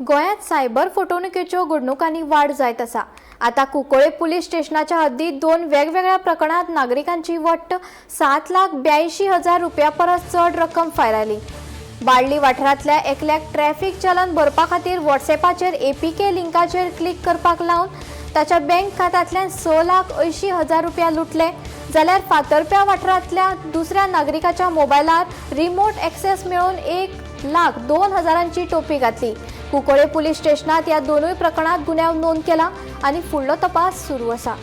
गोंयांत सायबर फटवणुकीच्यो घडणुकांनी वाड जायत आसा. आतां कुंकळ्ळे पुलीस स्टेशनाच्या हद्दीत दोन वेगवेगळ्या प्रकरणांत नागरिकांची वट्ट 7,82,000 रुपया परस चड रक्कम फायरायली. बाळ्ळी वाठारांतल्या एकल्याक ट्रॅफिक चलन भरपा खातीर व्हॉट्सएपाचेर एपीके लिंकाचेर क्लिक करपाक लावन ताच्या बँक खात्यांतल्यान 6,80,000 रुपया लुटले, जाल्यार फातर्प्या वाठारांतल्या दुसऱ्या नागरिकाच्या मोबायलार रिमोट एक्सेस मेळोवन 1,02,000 टोपी घातली. कुंकळ्ळे पुलीस स्टेशनात ह्या दोनूय प्रकरणात गुन्यांव नोंद केला आनी फुडलो तपास सुरू आसा.